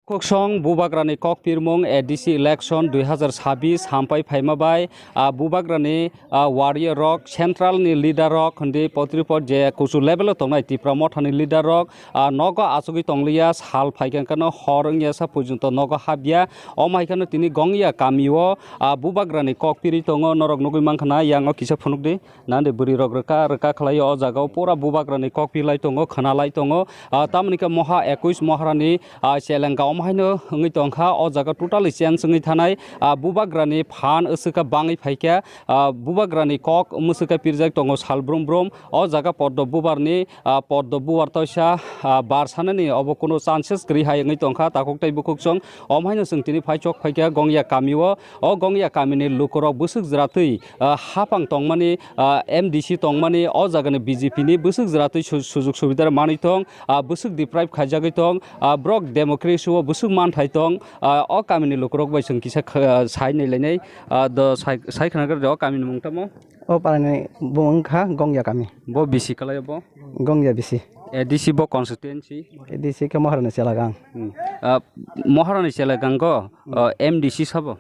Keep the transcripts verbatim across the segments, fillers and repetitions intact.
Koksong Bubagrani kokpirmung A D C election dui hazar sabis hampai phaima bai, ah, Bubagrani, ah, warrior rok, central ni leader rok, hindi potripot je kuchu level o tongnai Tipra Mothani leader rok, ah, nogo achugwi tongliya, sal phaikha kano hor wngya sa pujunto nogo habya, omo hai khano tini gongya kamio, ah, Bubagrani kokpiri tongo, norok nugwi mankha na, yango kisa phunukdi. Nande bwrwi rok rwka rwka khlai o jaga o pura Bubagrani kok pilai tongo, khwnalai tongo. Ah, tamoni khe moha ekwis moharani, ah, chelengka omo haino wngwi tongkha. O jaga totally change wngwi thanai. Ah, Bubagrani phan wswkha bangwi phaikha. Ah, Bubagrani kok mwswkha pirjak tongo sal brum brum. O jaga Poddo Bubarni, ah, Poddo Bubar toisa, ah, bar sanani obo kuno chances kwrwi hai wngwi tongkha. Takhuk tei bukhuk chwng omo haino chwng tini phai chok phaikha Gongya kamio. O Gongya kamini lukurok bwswk jwratwi, ah, hapang tongmani, ah, M D C tongmani, o jagani B J P ni bwswk jwratwi su-, sujug subida manwi tong, ah, bwswk deprive khaijagwi tong, ah, borok democracy o bwswk manthai tong, ah, o kamini lukurok bai chwng kisa kha-, ah, sai nailainai, ah, do sai, sai khna gari o kamini mung tamo? O parani bo wngkha Gongya kami. Bo bisi kalai bo? Gongya bisi. A D C bo constituency? A D C khe Maharani Selagang. Hmm. Ah, Maharani Selagang go, ah, M D C sabo?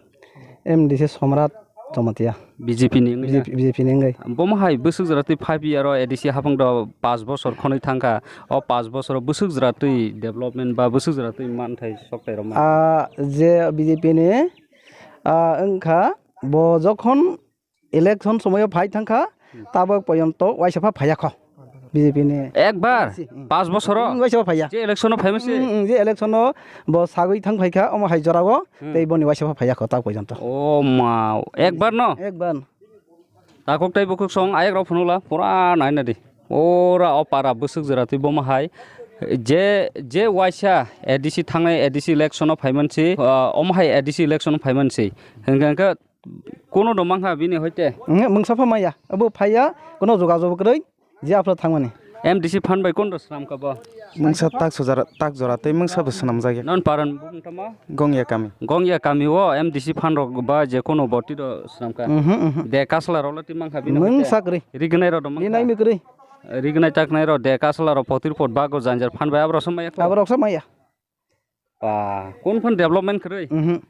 M D C Somrat Jamatia. B J P ni wngwi na? B J P, B J P ni wngwi. Bomo hai bwswk jora twi five year o A D C hapang do paanch bosor khonwi thangkha. O paanch bosor o bwswk jora twi development ba bwswk jora twi manthai sokthai rok man. Ah, je B J P ni, ah, wngkha bo jokhon election somoyo phai thangkha, hmm, tabok poyonto waisa pha phaiya kho. B J P ni. Ekbar? Si, mm. Paanch bosoro? Mm, waisa phaiya. Je election o phaima se? Mm, mm, je election o bo sagwi thang phaikha, omo hai jorao, hmm, tei boni waisa phaiya kho ta pojonto. O ma, ekbar no? Ekbar. Takhuk tei bukhuk song ayek rok phunukla, pura naina di. Ora o para bwswk jora twi bomo hai. Je, je waisa A D C thangnai A D C election o phaiman si, ah, omo hai A D C election o phaiman si. Hingkha hingkha Kuno do mankha bini hoite? Mungsa pha maya. Abo phaiya, kuno jogajog kwrwi, je aphro thangmani. M D C phan bai kuno do swnamkha bo? Mungsa tak sojara, tak jora tei mungsa bo swnamjak ya. Non paran bumung tamo? Gongya kami. Gongya kami o M D C phan rok ba je kuno boti do swnamkha. Mhm, mhm. De kasla rok lati mankha bini hoite? Mungsa kwrwi. Rignai rok do mankha? Rinai mi kwrwi. Rignai taknai rok de kasla rok potir pot bago janjar phan bai abrok so maya kho? Abrok so maya. Ba, kun phun development kwrwi? Mhm.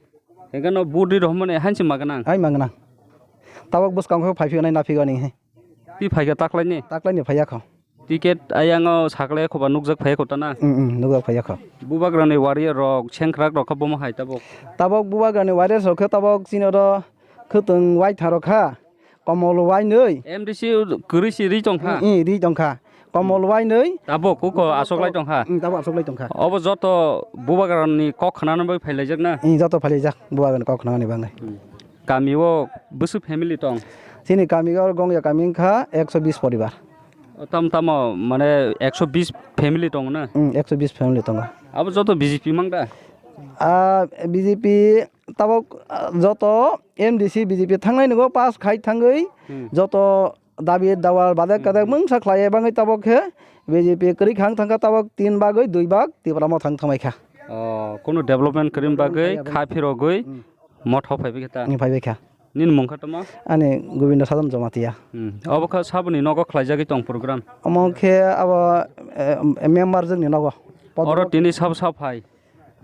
Hingke no budi rohmani hansi magnang? Hai magnang. Tabok bwskang khe phai phiyonai na phiyoni he. Ti phaikha taklaini? Taklaini phaiya kho. Ticket ayang o sakle khoba nukjak phaiya kho tana? Mm, mm, nukjak phaiya kho. Bubagrani warrior rok, sengkrak rok khe bomo hai tabok? Tabok Bubagrani warrior rok khe tabok chini oro khwtwng waithang rok kha. Komol wainwi. M D C kwrwi si ri tongkha? Mm, mm, ri tongkha. Komol wainwi. Tabok kuko asok lai tongkha? Mm, tabok asok lai tongkha. Obo joto Bubagrani kok khnana bai phailaijak na? Mm, joto phailaijak Bubagrani kok khnani bagwi. Mm. Kami o bwswk family tong? Chini kami o Gongya kami wngkha ekso bis poribar. O tam tamo mane ekso bis family tong na? Mm, ekso bis family tongo. Abo joto B J P mang da? Ah, B J P tabok, ah, joto M D C B J P thangnai nogo pass khai thangwi, hmm, joto dabi dawal badek kadek, hmm, mungsa khlai bangwi tabok khe B J P kwrwi khang thangkha tabok tin bagwi dui bag Tipra Motha thangmai kha. Oh, kuno development kwrwi bagwi kha phirogwi, hmm, Motha phaibai kha ta? Hmm, phaibai kha. Nini mung kha tamo? Ani Gobindo Sadhan Jamatia. Hmm. Obo kha saboni nogo khlaijagwi tong program? Omo khe abo, eh, member jwkni nogo. Oro tini sab sab phai?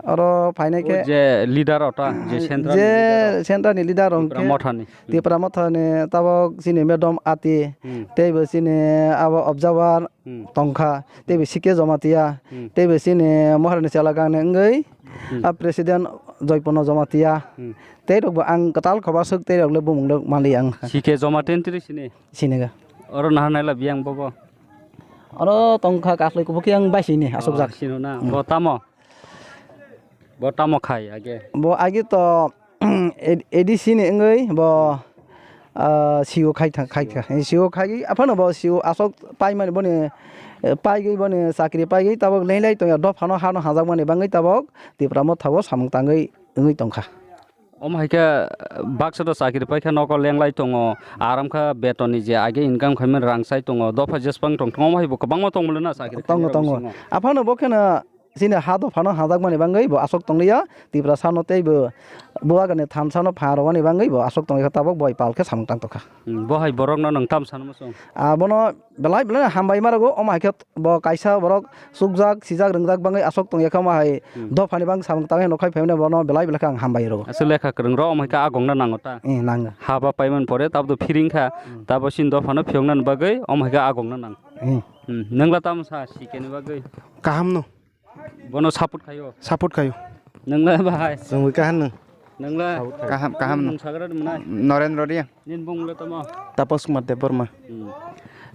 Oro phainai khe o je leader ota, je central ni leader o. Central ni leader rok Tipra khe Mothani. Tipra Mothani tabok chini madam Ati, hmm, teibo chini abo observer, hmm, tongkha, teibo C K Jamatia, hmm, teibo chini Maharani Selagang ni wngwi, hmm, a president Joypurno Jamatia, hmm, tei rokbo ang kwtal khobar swk tei rok le bumung rok manliya ang. C K Jamatia ni twi sini? Siniga. Oro naharnai la biyang bobo? Oro tongkha kaslai kubukhe ang bai sini asukjak. Oh, sino na. Hmm. Bo tamo? Bo tamo khai age? Bo age to, A D C ni wngwi bo, ah, C O khai thang, khai thang. C O khai aphano bo C O asok paimani boni, eh, paigwi boni chakri paigwi tabok lei lei tongya dophano hano hajakmani bangwi tabok Tipra Motha o samung tangwi wngwi tongkha. Omo hai khe, baksa do chakri paikha, nogo lenglai tongo, aram kha betonni je age income khaimani rang chai tongo, dopha jespang tong tongo, omo hai bo kwbangma tongmolo na chakri khainai rok bisingo. Tongo, tongo. Aphano bo kheno chini ha dophano hajakmani bagwi bo aswk tongliya, Tiprasano tei bo bubagrani thansano pha rwmani bagwi bo aswk tongwi kha, tabuk bo bai pal khe samung tang tongkha. Hmm, bo hai borokno nwng tam sano muchung? Ah, bono belai belai hambai ma rwgo, omo hai khe bo kaisa borok chukjak, sijak, rwngjak bagwi aswk tongya khe, omo hai Hmm. dophani bagwi samung tangwi nokha phaimani bono belai belai khe ang hambai rwgo. Aswk lekha kwrwng rok omo hai khe agongna nango ta? Eh, nango. Ha ba paimani pore tabdo phiring kha, Hmm. tabo chini dophano phiyoknani bagwi omo hai khe agongna nango. Hmm. Hmm, nwngla tamo sa sikeni bagwi? Kaham no. Bono support khayo? Support khayo. Nwngla bahai? Chwngwi kaham no. Nwngla? Kaham, kaham no. Nwng sagra mwnai? Norendra Reang. Nini bung le tamo? Tapas Kumar Debbarma. Hmm.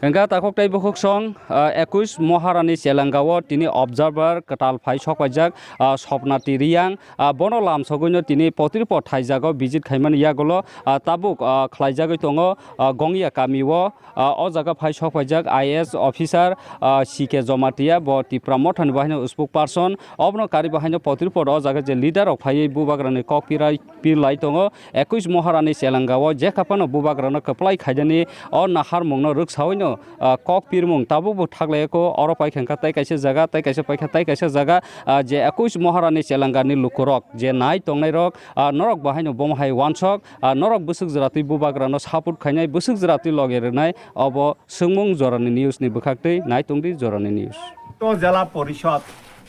Hwnkha takhuk tei bukhuk song, ah, ekush Maharani Chelangao tini observer kwtal phai sokpaijak, ah, Sopnati Reang, ah, bono lamsogwino tini potripot thaijago visit khaimani yagulo, ah, tabuk, ah, khlaijagwi tongo, ah, Gongya kamio. Ah, o jaga phai sokpaijak I A S officer, ah, C K Jomatia, bo Tipra Mothani bahaino spokesperson. Obono kari bahaino potripot o jaga je leader rok phaiwi bubagrani kok pirai pirlai tongo. Ekush Maharani Chelangao jekha phano bubagrano kwplai khaidani o naharmungno rwksaoino, ah, kok pirmung tabukbo thaklaiya kho. Oro paikha kha tai kaisa jaga, tai kaisa paikha tai kaisa jaga, ah, je Ekush Maharani Chelangani lukurok je nai tongnairok, ah, norok bahaino bomo hai wansok, ah, norok bwswk jwratwi bubagrano support khainai, bwswk jwratwi loge rwnai, obo swngmung Jorani News ni bwkhaktwi nai tongdi Jorani News. To Jela Porishod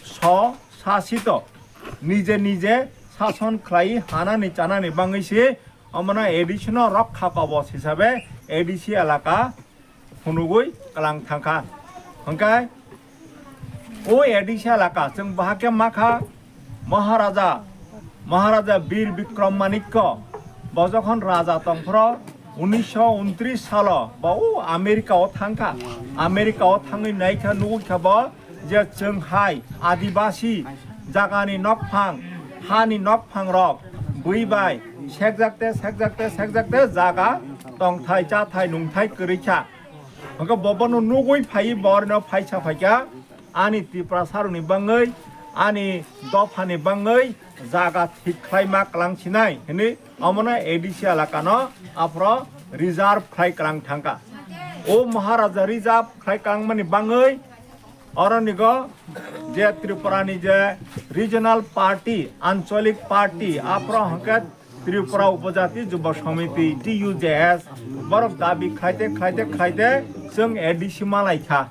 so sasito nije nije sason khlai hanani chanani bangwi se omono A D C no rokha kobos hisabe A D C elaka phunugwi kwlang thangkha. Hwnkhe o A D C elaka chwng bahai khe makha Maharaja, Maharaja Bir Bikram Manikya bo jokhon raja tongphro unisho untris salo bo o America o thangkha. America o thangwi naikha nugwi kha bo je chwng hai Adibasi jagani nokphang, hani nokphang rok bui bai sekjakte, sekjakte, sekjakte jaga tongthai, chathai, nungthai kwrwi kha. Hwnkhe bo bono nugwi phaiwi borno phaisa phaikha, ani Tiprasarokni bangwi, ani dophani bangwi jaga thik khlaima kwlang sinai hwnwi omono A D C elakano aphro reserve khlai kwlang thangkha. O Maharaja reserve khlai kwlangmani bangwi Oro nigo je Tripura ni je regional party, ancholik party, aphro hwnkhe Tripura Upajati Jubo Samiti, T U J S, borok dabi khlaite, khlaite, khlaite, chwng A D C malai kha.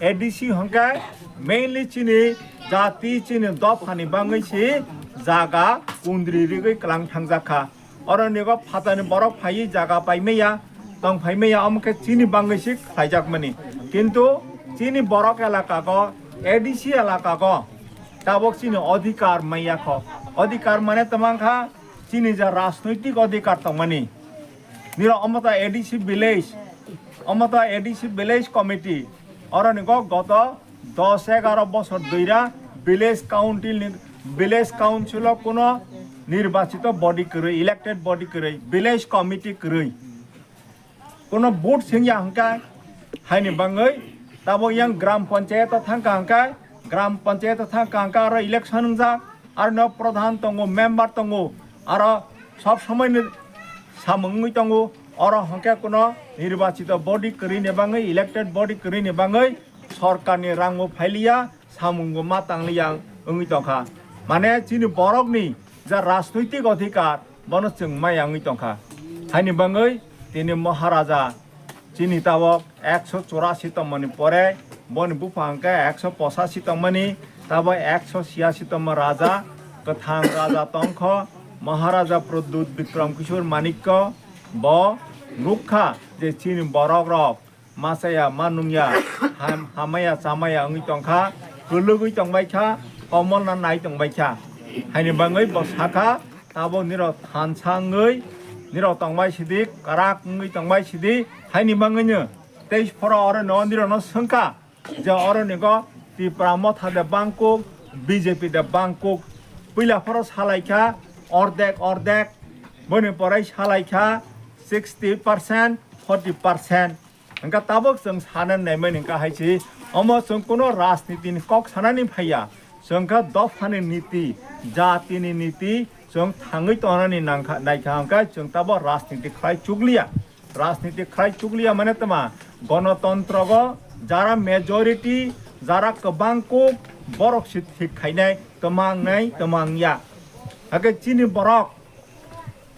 A D C hwnkhe mainly chini jati, chini dophani bangwi si jaga kundri rigwi kwlang thangjak kha. Oro nigo phatani borok phaiwi jaga paimaya, tong phaimaya, omo khe chini bangwi se khlaijakmani. Kintu chini borok elaka go, A D C elaka go, tabok chini odhikar maya kho. Odhikar mane tongmang kha chini ja rajnoitik odhikar tongmani. Niro omo ta A D C village, omo ta A D C village committee. Oro nigo goto dos egaro bosor doira village council ni, village council o kuno nirbachito body kwrwi, elected body kwrwi, village committee kwrwi. Kuno vote singya hwnkhe haini bangwi tabo yang gram panchayat o thangkha hwnkhe, gram panchayat o thangkha hwnkhe aro election wngjak, aro no pradhan tongo, member tongo, aro sob somoi ni samung wngwi tongo. Oro hwnkhe kuno nirbachito body kwrwi ni bangwi, elected body kwrwi ni bangwi sorkarni rango phailiya, samungo ma tangliya wngwi tongkha. Mane chini borokni ja rajnoitik odhikar, bono chwng maya wngwi tongkha. Haini bangwi tini Maharaja chini tabok ekso churasi tongmani pore, boni buphang hwnkhe ekso pochasi tongmani, tabok ekso chiyasi tongma raja, kwthang raja tongkho, Maharaja Pradyut Bikram Kishore Manikya, bo nukha je chini borok rok machaya, manungya, ham-, hamaya, chamaya wngwi tongkha, kwlwgwi tongbaikha, komolna nai tongbaikha. Haini bangwi bo sakha, tabok nirok thansa wngwi, nirok tongbai sidi, kwrak wngwi tongbai sidi, haini bangwino tei phoro oro no nirokno swngkha, je oro nigo Tipra Motha de bangkuk, B J P de bangkuk, puila phoro salaikha ordek ordek, boni pore salaikha sixty percent, forty percent. Hwnkha tabuk chwng sana naimani hwnkha hai se, omo chwng kuno rajniti ni kok sanani phaiya, chwng kha dophani niti, jati ni niti chwng thangwi tongnani nangkha, naikha hwnkha chwng tabuk rajniti khlai chukliya. Rajniti khlai chukliya mane tma, gonotontro go jara majority, jara kwbang kuk, borok se thik khainai, twmang nai, twmang ya. Hakhe chini borok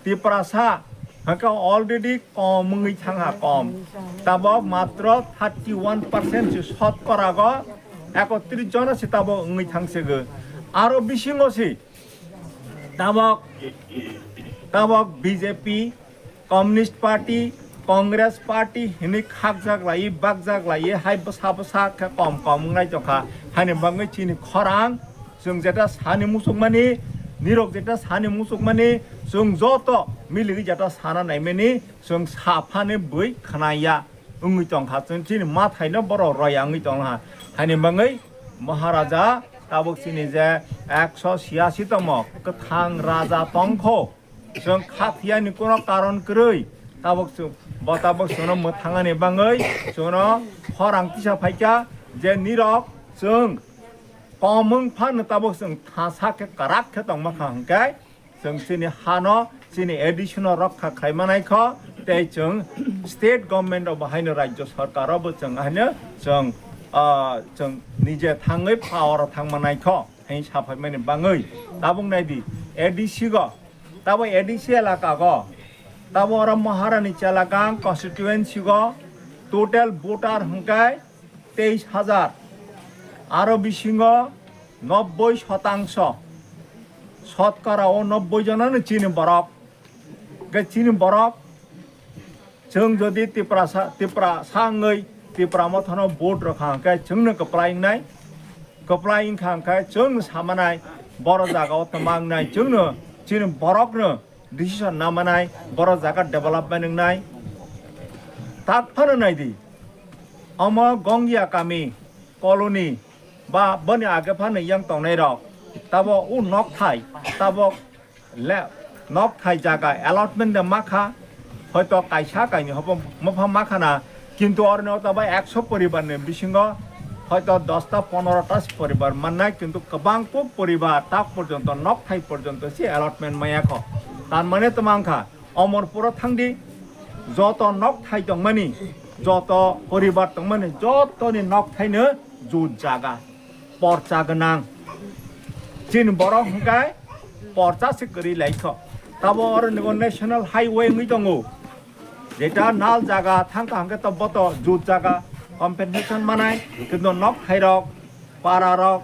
Tiprasa hakhe already kom wngwi thangha, kom. Tabok matro thirty one percent se, sotkorago ekotris jona se tabok wngwi thangsigo. Aro bisingo se tabok, tabok B J P, Communist Party, Congress Party hinwi khakjak laiwi, bakjak laiwi, hai bwsa bwsa khe kom kom wngnai tongkha. Haini bagwi chini khorang, chwng jeta sani muchukmani, nirok jeta sani muchukmani, chwng joto miligwi jeta sana naimani, chwng saphani bui khnaya wngwi tongkha. Chwng chini mathaino borok roya wngwi tongkha. Haini bagwi Maharaja tabuk chini je ekso siyasi tongmo kwthang raja tongkho. Chwng kha thiyani kuno karon kwrwi. Tabuk chwng, bo tabuk chwngno mwthangani bagwi chwngno khorang tisa phaikha je nirok chwng kom wng phano tabuk chwng thasa khe kwrak khe tongma kha hwnkhe chwng chini hano, chini A D C no rokha khlai manai kho, tei chwng state government o bo haino rajyo sarkar o bo chwng haino chwng, ah, chwng nije thangwi power o thang manai kho, haino saphaimani bagwi. Tabuk nai di, A D C go, tabo A D C elaka go, tabo oro Maharani Chelakang constituency go total voter hwnkhe teis hajar, aro bisingo nobboi sotangso, sotkara o nobboi jonano chini borok. Hwnkhe chini borok, chwng jodi Tiprasa, Tiprasa wngwi Tipra Mothano vote rwkha hwnkhe chwngno kwplai wngnai, kwplai wngkha hwnkhe chwngno samanai, boro jagao twma wngnai, chwngno chini borokno decision namanai, boro jaga development wngnai. Tak phano naidi, omo Gongya kami, colony ba boni age phano yang tongnai rok, tabo o nokthai, tabo le, nokthai jaga allotment de makha, hoito kaisa kaini hobo mopha makhana, kintu oroni o tabo ekso poribar ni bisingo hoito dosta ponorota poribar mannai, kintu kwbang kuk poribar tak porjonto nokthai porjonto se allotment maya kho. Tar mane tamo wngkha, Omorpuro thangdi, joto nokthai tongmani, joto poribar tongmani, jotoni nokthaino jut jaga, porcha gwnang. Chini borok hwnkhe porcha se kwrwi laikho. Tabo oro nogo national highway wngwi tongo. Jeta nal jaga thangkha hwnkhe to boto jut jaga compensation manai, kintu nokthairok, pararok,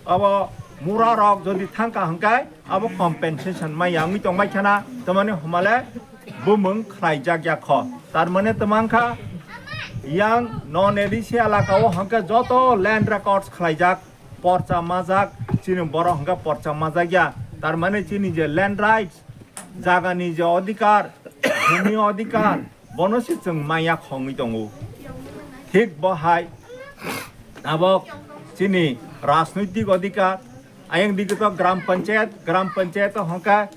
abo mura rok jodi thangkha hwnkhe abo compensation maya wngwi tongbai khana, tamani homale bumung khlaijak ya kho. Tar mane tamo wngkha yang non A D C elaka o hwnkhe joto land records khlaijak, porcha majak, chini borok hwnkhe porcha majak ya. Tar mane chini je land rights, jagani je odhikar, bhumi odhikar, bono se chwng maya khongwi tongo. Thik bo hai tabok chini rajnoitik odhikar, ayang digi to gram panchayat, gram panchayat o hwnkhe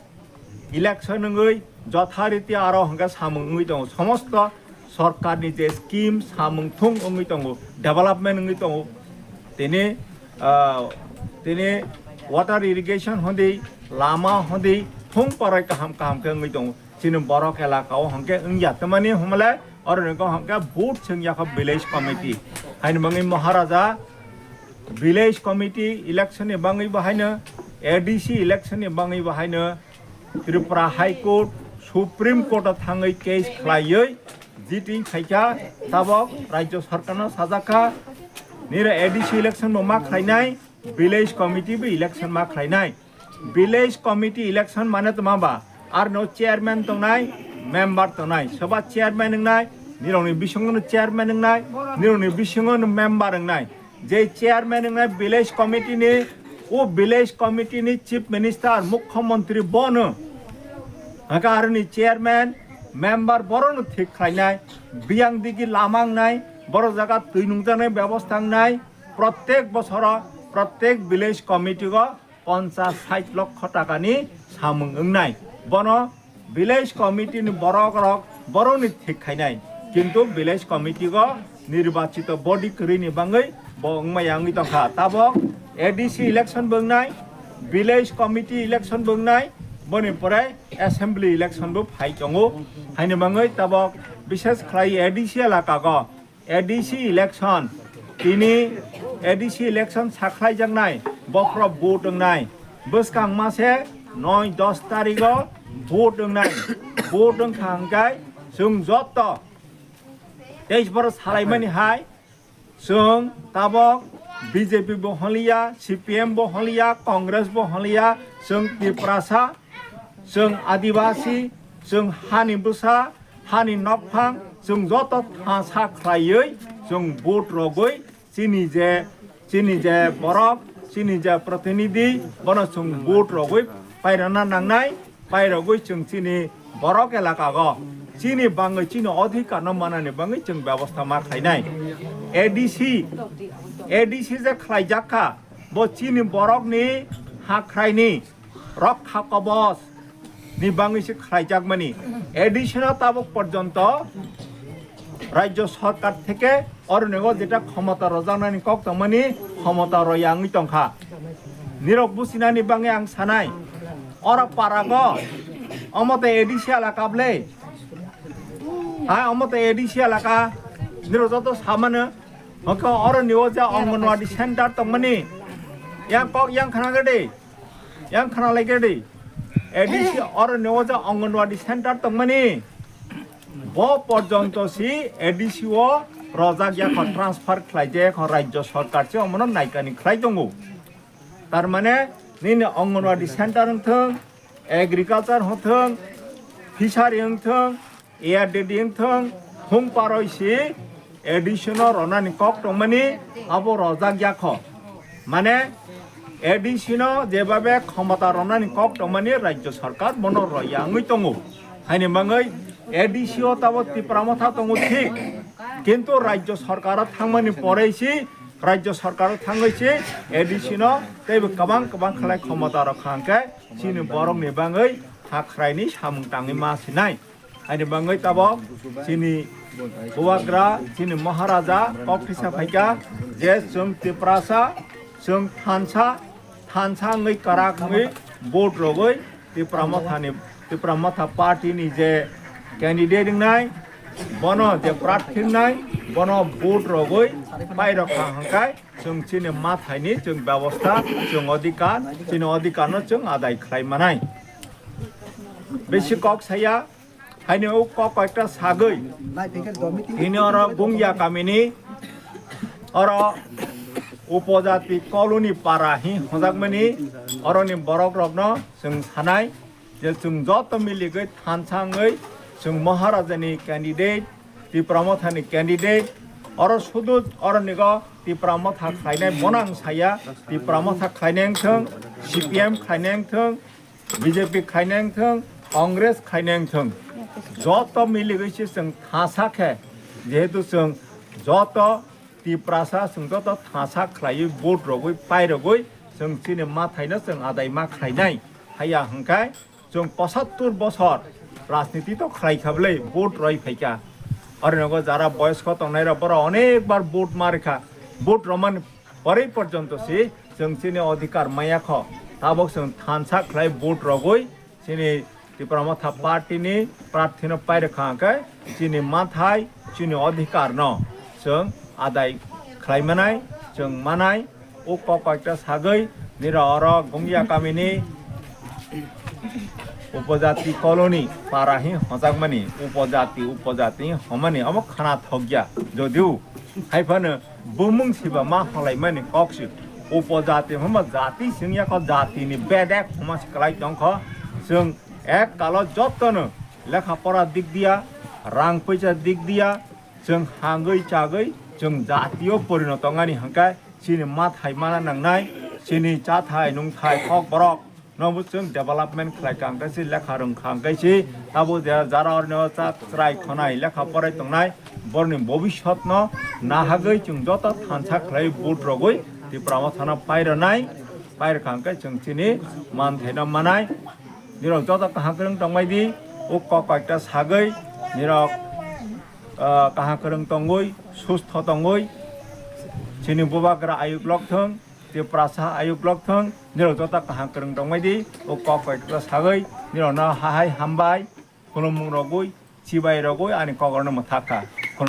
election wngwi jothariti aro hwnkhe samung wngwi tongo. Somosto sorkarni je scheme samung thung wngwi tongo, development wngwi tongo. Tini, ah, tini water irrigation hodi, lama hodi, thung parai kaham kaham khe wngwi tongo. Chini borok elaka o hwnkhe wngya. Tamani hwnle oro ni hwnkhe vote chwng yakho village committee. Haini bagwi Maharaja village committee election ni bagwi bo haino, A D C election ni bagwi bo haino Tripura High Court, Supreme Court o thangwi case khlaiwi jiti khaikha, tabok Rajya Sarkar no sajakha, nira A D C election bo ma khlainai, village committee bo election ma khlainai. Village committee election mane tma ba, ar no chairman tongnai, member tongnai, soba chairman wngnai, nirokni bisingo no chairman wngnai, nirokni bisingo no member wngnai. Je chairman wngnai village committee ni, o village committee ni chief minister, mukhyamantri bono. Haka aroni chairman, member borono thik khlainai, biyang digi lama wngnai, boro jaga twi nungjaknai bebosta wngnai, prottek bosoro, prottek village committee go ponchas sait lokho takani samung wngnai. Bono village committee ni borok rok borokni thik khainai, kintu village committee go nirbachito body kwrwini bagwi bo wngmaya wngwi tongkha. Tabok A D C election bo wngnai, village committee election bo wngnai, boni pore assembly election bo phai tongo. Haini bagwi tabok bishes khlai A D C elaka go A D C election Tini A D C election sakhlaijaknai, bokhorok vote wngnai. Bwskang mase noi dos tarigo vote wngnai. Vote wngkha hwnkhe chwng joto teis borok salaimani hai, chwng tabok B J P bo hwnliya, C P M bo hwnliya, Congress bo hwnliya, chwng Tiprasa, chwng Adibasi, chwng hani bwsa, hani nokphang, chwng joto thansa khlaiwi chwng vote rogwi chini je, chini je borok, chini je protinidhi, bono chwng vote rogwi pairana nangnai, pairogwi chwng chini borok elakago chini bangwi chini odhikarno manani bangwi chwng bebosta ma khlainai. A D C, A D C je khlaijak kha, bo chini borokni hakhraini Rokha Kobos ni bangwi se khlaijakmani. A D C no tabuk porjonto Rajya Sarkar theke oroni o jeta khomota rojaknani kok tongmani, khomota roya wngwi tongkha. Nirok businani bangwi ang sanai, oro parago omo tei A D C elaka ble? Ha, omo tei A D C elaka? Nirok joto samano. Hwnkhe oroni o je Anganwadi center tongmani, yang kok yang khna gede, yang khna lai gede. A D C oroni o je Anganwadi center tongmani, bo porjonto si A D C o rojak yakho, transfer khlai je yakho, Rajya Sarkar se omono naikani khlai tongo. Tar mane nini Anganwadi center wngthwng, agriculture wngthwng, fishery wngthwng, A R D D wngthwng, hung paroi si A D C no ronani kok tongmani, abo rojak yakho. Mane A D C no jebabe khomota ronani kok tongmani Rajya Sarkar bono roya wngwi tongo. Haini bangwi A D C o tabo Tipra Motha tongo thik, kintu Rajya Sarkar o thangmani porei si, Rajya Sarkar o thangwi si A D C no teibo kwbang kwbang khlai khomota rok kha hwnkhe chini borokni bangwi hakhraini samung tangwi ma sinai. Ani bangwi tabok chini bubagra, chini Maharaja kok thisa phaikha je chwng Tiprasa, chwng thansa, thansa wngwi kwrak wngwi vote rogwi Tipra Mothani, Tipra Motha party ni je candidate wngnai, bono je prarthi wngnai, bono vote rogwi pairok kha hwnkhe chwng chini mathaini chwng bebosta, chwng odhikar, chini odhikarno chwng adai khlai manai. Bisi kok saya, haini o kok koita sagwi, tini oro Gungya kamini, oro upojati colony para hi hwnjakmani, oroni borok rokno chwng sanai je chwng joto miligwi thansa wngwi chwng Maharajani candidate, Tipra Mothani candidate, oro sudu oronigo Tipra Motha khlainai bono ang saya, Tipra Motha khlainai wngthwng, C P M khlainai wngthwng, B J P khainai wngthwng, Congress khainai wngthwng, joto miligwi se chwng thasa khe, jehetu chwng joto Tiprasa chwng joto thasa khlaiwi vote rogwi pairogwi chwng chini mathaino chwng adai ma khlainai. Haiya hwnkhe chwng pochattor bosor rajniti to khlai kha bwlai, vote roi phaikha. Aro nogo jara boyosko tongnai rok borok onek bar vote ma rikha, vote romani porwi porjonto si chwng chini odhikar maya kho. Tabok chwng thansa khlai vote rogwi chini Tipra Motha party ni prarthi no pairwkha hwnkhe chini mathai, chini odhikar no chwng adai khlai manai, chwng manai. O kok koita sagwi nira oro Gungya kamini upojati colony para hi hwnjakmani, upojati, upojati hwnmani omo khana thokya. Jodio haiphano bumung siba ma hwlaimani kok si. Upojati hwnba jati swngya kho, jatini bedek hwnma se kwlai tongkho. Chwng ek kalo jotono lekha pora dik diya, rang puisa dik diya, chwng hangwi chagwi chwng jatio porinoto wngnani hwnkhe chini mathai mana nangnai, chini chathai nungthai kok borok nobo chwng development khlai kha hwnkhe se lekha rwng kha hwnkhe se abo je jara orni o cha chwrai khonai lekha porai tongnai borokni bobiswtno nahagwi chwng joto thansa khlai vote rogwi Tipra Mothano pairwnai, pairwkha hwnkhe chwng chini manthaino manai. Nirok joto kaham kwrwng tongbai di, o kok koita sagwi nirok, ah, kaham kwrwng tongwi, sustho tongwi, chini bubagra ayuk lokthwng, Tiprasa ayuk lokthwng, nirok joto kaham kwrwng tongbai di, o kok koita sagwi nirokno hahai hambai, khulumung rogwi, chibai rogwi ani kokrokno mwthak kha.